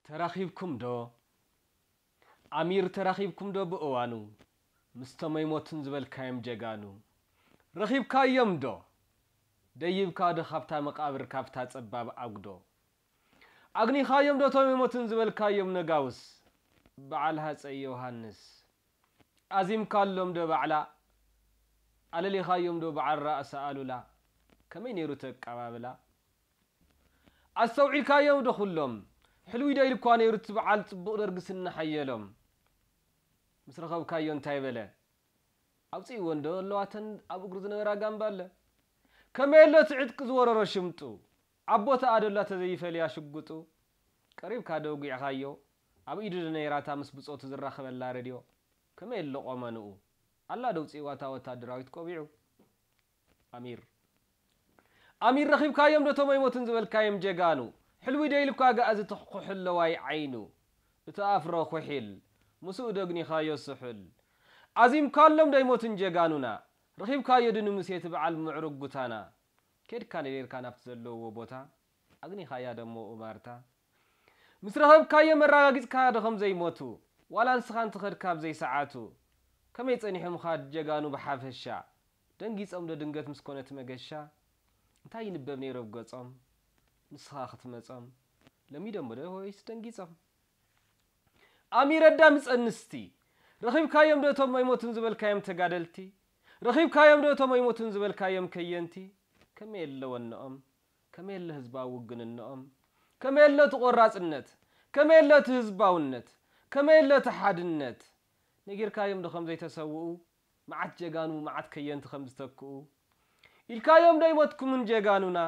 ተራኺብኩም ዶ? ኣሚር፣ ተራኺብኩም ዶ ብእዋኑ? ምስቶም ኣይሞቱን ዝበልካዮም ጀጋኑ ረኺብካዮም ዶ? ደይብካ ዶ ካብታ መቓብር፣ ካብታ ጸባብ ኣጉዶ? ኣግኒኻዮም ዶ እቶም ኣይሞቱን ዝበልካዮም ነጋውስ? በዓል ሃጸይ ዮሃንስ ኣዚምካሎም ዶ ባዕላ? ኣለሊኻዮም ዶ በዓል ራእሲ ኣሉላ? ከመይ ነይሩ እቲ ኣቀባብላ? ኣስተውዒልካዮም ዶ ኩሎም? ሕልዊ ዶ ኢልኳ ነይሩ እቲ በዓል ጽቡቕ ደርጊ ስኒ ሓየሎም? ምስ ረኸብካዮ እንታይ በለ? ኣውጽእዎ እንዶ ኣለዋተን ኣብ እግሩ ዝነበራ ጋምባለ። ከመይ ኣሎ እቲ ዕጥቂ ዝወረሮ ሽምጡ? ኣብ ቦታኣ ዶ ኣላ ተዘይፈልያ ሽጉጡ? ቀሪብካ ዶ ውጊዕኻዮ? ኣብ ኢዱ ዶ ነይራ እታ ምስ ብጾቱ ዝራኸበላ ረድዮ? ከመይ ኣሎ ቆመንኡ? ኣላ ዶ ውጽእዋ እታ ወታደራዊት ቆቢዑ? ኣሚር ኣሚር፣ ረኺብካዮም ዶ እቶም ኣይሞቱን ዝበልካዮም ጀጋኑ? ሕልዊ ዶ ኢልኳ ኣጋእዚ ትኹሕኩሑ ኣለዋይ ዓይኑ? እቲ ኣፍሮ ኩሒል ምስኡ ዶ ኣግኒኻዮ ስሑል? ኣዚምካሎም ዶ ኣይሞቱን ጀጋኑና? ረኺብካዮ ዶ ንሙሴ እቲ በዓል ምዕሩግ ጉታና? ኬድካ ነዲርካ ናብቲ ዘለውዎ ቦታ ኣግኒኻያ ዶ እሞ እማርታ? ምስ ረኸብካዮም ኣረጋጊጽካያ ዶ ከም ዘይሞቱ? ዋላ ንስኻ እንተኸድካ ኣብ ዘይሰዓቱ? ከመይ ጸኒሖምኻ ጀጋኑ ብሓፈሻ? ደንጊጾም ዶ ድንገት ምስ ኮነት መገሻ? እንታይ ይንበብ ነይሩ ኣብ ገጾም? ንስኻ ክትመጾም ለሚዶሞ ዶ ወይስ ደንጊጾም? ኣሚር ኣዳምጸኒ እስቲ፣ ረኺብካዮም ዶ እቶም ኣይሞቱን ዝበልካዮም ተጋደልቲ? ረኺብካዮም ዶ እቶም ኣይሞቱን ዝበልካዮም ከየንቲ? ከመይ ኣሎ ወነኦም? ከመይ ኣሎ ህዝባዊ ውግንነኦም? ከመይ ኣሎ እቲ ቆራጽነት? ከመይ ኣሎ እቲ ህዝባውነት? ከመይ ኣሎ እቲ ሓድነት? ነጊርካዮም ዶ ከም ዘይተሰውኡ? መዓት ጀጋኑ መዓት ከየንቲ ከም ዝተክኡ ኢልካዮም ዶ ኣይሞትኩምን ጀጋኑና?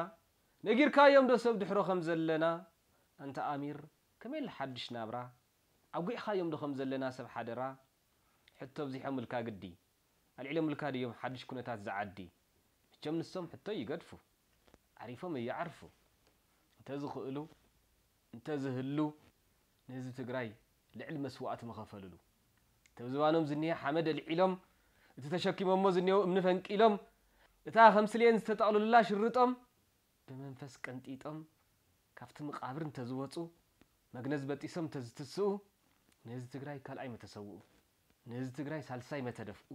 ነጊርካዮም ዶ ሰብ ድሕሮ ከም ዘለና? ኣንታ ኣሚር፣ ከመይ ኣሎ ሓድሽ ናብራ? ኣጒዕኻዮም ዶ ከም ዘለና ሰብ ሓደራ? ሕቶ ኣብዚሖምልካ ግዲ፣ ኣልዒሎምልካ ድዮም ሓድሽ ኩነታት ዝዓዲ? መቸም ንሶም ሕቶ ይገድፉ፣ ዓሪፎም እየዓርፉ። እንተዝኽእሉ፣ እንተዝህሉ፣ ንህዝቢ ትግራይ ልዕሊ መስዋእቲ ምኸፈልሉ። እቲ ኣብ ዝባኖም ዝኒሀ ሓመድ ኣልዒሎም፣ እቲ ተሸኪሞሞ ዝኒሄው እምኒ ፈንቂሎም፣ እታ ከም ስሌን ዝተጠቕልሉላ ሽርጦም ብመንፈስ ቀንጢጦም ካብቲ መቓብር እንተዝወፁ፣ መግነዝ በጢሶም እንተዝትስኡ፣ ንህዝቢ ትግራይ ካልኣይ መተሰውኡ፣ ንህዝቢ ትግራይ ሳልሳይ መተደፍኡ።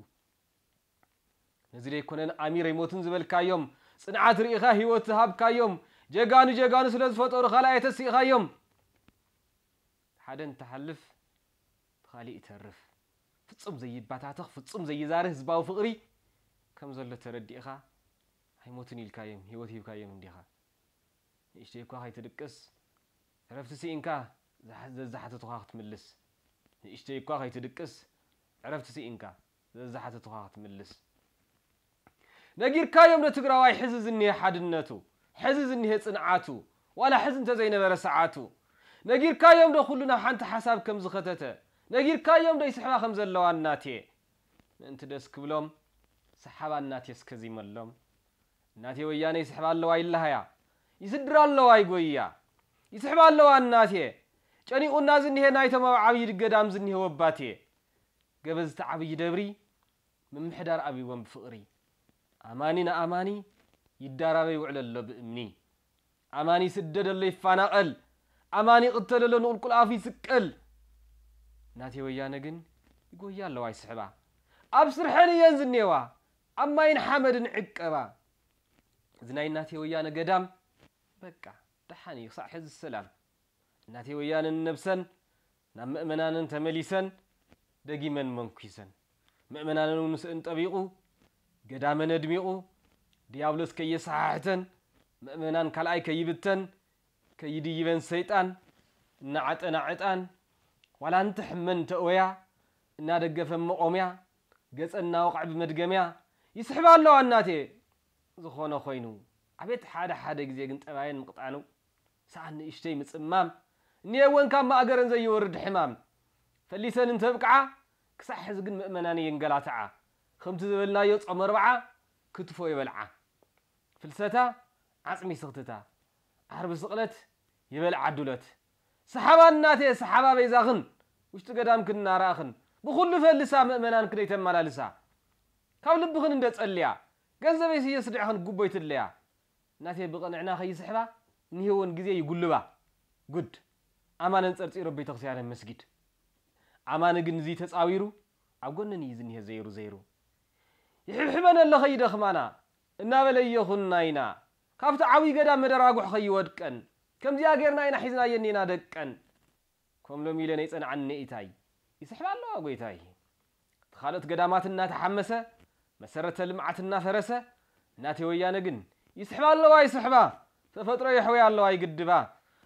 ነዚ ደይኮነን ኣሚር ኣይሞቱን ዝበልካዮም፣ ጽንዓት ርኢኻ ህይወት ዝሃብካዮም፣ ጀጋኑ ጀጋኑ ስለ ዝፈጠሩ ካልኣይ ተሲእኻዮም። ሓደ እንትሓልፍ ብኻሊእ ይተርፍ። ፍጹም ዘይባታተኽ፣ ፍጹም ዘይዛሪ ህዝባዊ ፍቕሪ ከም ዘሎ ተረዲእኻ ኣይሞቱን ኢልካዮም፣ ህይወት ሂብካዮም እንዲኻ። ንእሽተይ እኳ ከይትድቅስ ዕረፍቲ ስኢንካ ዝሓ-፣ ዘዝሓተቱኻ ክትምልስ። ንእሽተይ እኳ ከይትድቅስ ዕረፍቲ ስኢንካ ዘዝሓተቱኻ ክትምልስ። ነጊርካዮም ዶ ትግራዋይ ሕዚ ዝኒሀ ሓድነቱ፣ ሕዚ ዝኒሀ ጽንዓቱ፣ ዋላ ሕዚ እንተዘይነበረ ሰዓቱ? ነጊርካዮም ዶ ኩሉ ናብ ሓንቲ ሓሳብ ከም ዝኸተተ? ነጊርካዮም ዶ ይስሕባ ከም ዘለዋ እናቴ? ምእንቲ ደስ ክብሎም ሰሓባ እናቴ እስከ ዚመሎም። እናቴ ወያነ ይስሕባ ኣለዋ ይለሃያ፣ ይስድራ ኣለዋ ይጎይያ፣ ይስሕባ ኣለዋ እናቴ። ጨኒቑና ዝኒሄ ናይቶም ኣብ ዓብዪ ገዳም ዝኒሄ ወባቴ። ገበዝቲ ዓብዪ ደብሪ ምምሕዳር ኣብይዎም ብፍቕሪ። ኣማኒ ንኣማኒ ይዳራበ ይውዕል ኣሎ ብእምኒ። ኣማኒ ይስደድ ኣሎ ይፋናቐል። ኣማኒ ይቕተል ኣሎ ንቑልቁል ኣፉ ይስቀል። እናቴ ወያነ ግን ይጎያ ኣለዋ ይስሕባ። ኣብ ስርሐን እየን ዝኔዋ፣ ኣብ ማይን ሓመድን ዕቀባ። እዚ ናይ እናቴ ወያነ ገዳም በቃ ደሓን እዩ ክሳዕ ሕዚ ሰላም። እናቴ ወያነን ነብሰን ናብ ምእመናንን ተመሊሰን ደጊመን መንኲሰን። ምእመናንን እውን ምስእን ጠቢቑ ገዳመን ኣድሚቑ ድያብሎስ ከየሰሓሕተን ምእመናን ካልኣይ ከይብተን ከይድይበን ሰይጣን እናዓጠና ዕጣን ዋላ እንተ ሕመን ተእወያ እናደገፈ መቖምያ ገጸ እናወቕዐ ብመድገምያ ይስሕባ ኣለዋ እናቴ። ዝኾነ ኮይኑ ኣቤት ሓደ ሓደ ግዜ ግን ጠባየን ምቕጣኑ ሰኣን ንእሽተይ ምጽማም እኒኤወን ካብ ማእገረን ዘይወርድ ሕማም ፈሊሰን እንተብቅዓ ክሳዕ ሕዚ ግን ምእመናን የንገላትዓ። ከምቲ ዝበልናዮ ጾመ ኣርብዓ ክትፎ ይበልዓ ፍልሰታ ዓጽሚ ስኽትታ ዓርቢ ስቕለት ይበልዓ ዱለት። ሰሓባ እናቴ ሰሓባ በይዛኽን ውሽጢ ገዳምክን እናረኣኽን ብኹሉ ፈልሳ ምእመናን ክደይ ተመላልሳ ካብ ልብኽን እንደ ጸልያ ገንዘበይ ስየ ስድዕኽን ጉቦይ ትድለያ። እናቴ ብቕንዕና ከይስሕባ እኒሄወን ግዜ ይጉልባ። ጉድ ኣማን ኣንጸርጺሩ ኣብ ቤተክርስቲያን መስጊድ። ኣማን ግን እዚ ተጻዊሩ ኣብ ጎንን እዩ ዝኒሀ ዘይሩ ዘይሩ። "ይሕብሕበን ኣለኸ ይደኽማና" እናበለ እየኹን ናይና። ካብቲ ዓብዪ ገዳም መደራጉሕ ኸይወድቀን። ከምዚኣ ጌርና ኢና ሒዝናየን ኔና ደቀን። ከም ሎሚ ኢለ ናይ ጸንዓኒ ኢታይ። ይስሕባ ኣለዋ ጎይታይ። እቲ ካልኦት ገዳማት እናተሓመሰ፣ መሰረተ ልምዓት እናፈረሰ፣ እናቴ ወያነ ግን ይስሕባ ኣለዋ ይስሕባ። ተፈጥሮ የሕወያ ኣለዋ ይግድባ።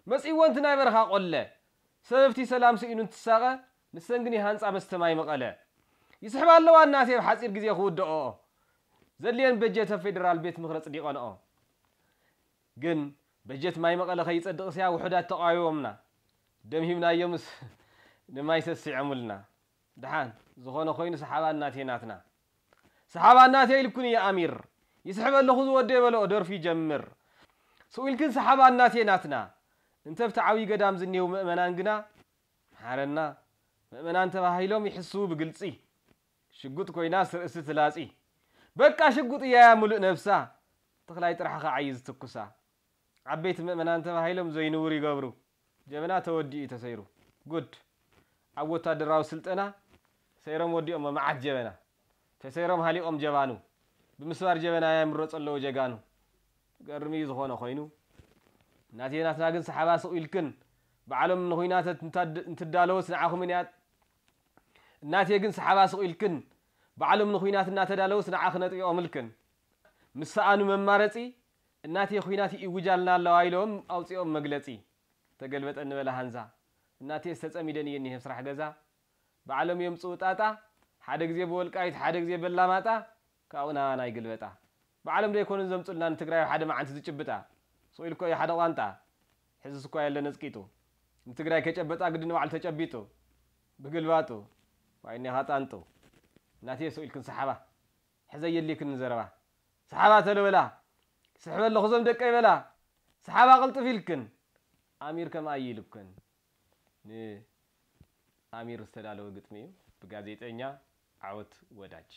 መጺእወን እቲ ናይ በረኻ ቆለ። ሰበብቲ ሰላም ስኢኑ እንትሳቐ፣ ንሰን ግን ይሃንጻ መስተ ማይ መቐለ። ይስሕባ ኣለዋ እናቴ ኣብ ሓጺር ግዜ ክውድኦ። ዘድልየን በጀት ኣብ ፌደራል ቤት ምኽሪ ኣጽዲቐንኦ። ግን በጀት ማይ መቐለ ከይጸድቕስ እያ ውሑዳት ተቓዊሞምና። ደምሂምናዮምስ ንማይ ሰሲዖምልና። ደሓን ዝኾነ ኮይኑ ሰሓባ እናቴ ናትና። ሰሓባ እናቴ ኢልኩን እየ ኣሚር። ይስሕብ ኣለኹ ዝወደይ በልኦ ደርፊ ይጀምር። ስቕ ኢልክን ሰሓባ እናቴ ናትና። እንተ ኣብቲ ዓብዪ ገዳም ዝኔው ምእመናን ግና፣ መሓረና፣ ምእመናን ተባሂሎም ይሕስዉ ብግልጺ። ሽጉጥ ኮይና ስርእሲ ትላጺ። በቃ ሽጉጥ እያያ ምሉእ ነብሳ። ተኽላይ ጥራሕ ኸዓ እዩ ዝትኩሳ። ዓበይቲ ምእመናን ተባሂሎም ዘይንውር ይገብሩ። ጀበና ተወዲኡ እዩ ተሰይሩ። ጉድ! ኣብ ወታደራዊ ስልጠና ሰይሮም ወዲኦሞ መዓት ጀበና። ተሰይሮም ሃሊቖም ጀባኑ። ብምስባር ጀበና የምረጹ ኣለዉ ጀጋኑ። ገርም እዩ ዝኾነ ኮይኑ። እናቴ ናትና ግን ሰሓባ ስቕ ኢልክን ባዕሎም ንኹናት እንትዳለወስ ንዓኹምን እያ። እናቴ ግን ሰሓባ ስቕ ኢልክን ባዕሎም ንኹናት እናተዳለወስ ንዓኽን ኣጥቢቖምልክን። ምስ ሰኣኑ መማረጺ እናቴ ኹናት ይእውጃልና ኣለዋ ኢሎም ኣውጺኦም መግለጺ። ተገልበጠ እንበላ ሃንዛ። እናቴስ ተጸሚደን እየን እኒሀ ስራሕ ገዛ። ባዕሎም የምጽኡ ጣጣ፣ ሓደ ግዜ ብወልቃይት፣ ሓደ ግዜ በላማጣ፣ ካብኡ ናባና ይግልበጣ። ባዕሎም ዶ ኣይኮኑን ዘምጹልና ንትግራይ ኣብ ሓደ መዓንቲ ዝጭብጣ? ስቕ ኢልኮ እዩ ሓደ ቋንጣ። ሕዝስ እኳ የለ ነጽቂጡ። ንትግራይ ከጨበጣ ግዲ ንባዕሉ ተጨቢጡ። ብግልባጡ። ዋይ እኒኻ ጣንጡ። እናቴ ስቕ ኢልክን ሰሓባ። ሕዘ የድልየክን ዘረባ። ሰሓባ ተለበላ። ስሕበ ኣለኹ ዞም ደቀይ በላ። ሰሓባ ቅልጥፍ ኢልክን። ኣሚር ከም ኣይ ኢልክን። ንኣሚር ዝተዳለወ ግጥሚ እዩ። ብጋዜጠኛ ዓወት ወዳጅ።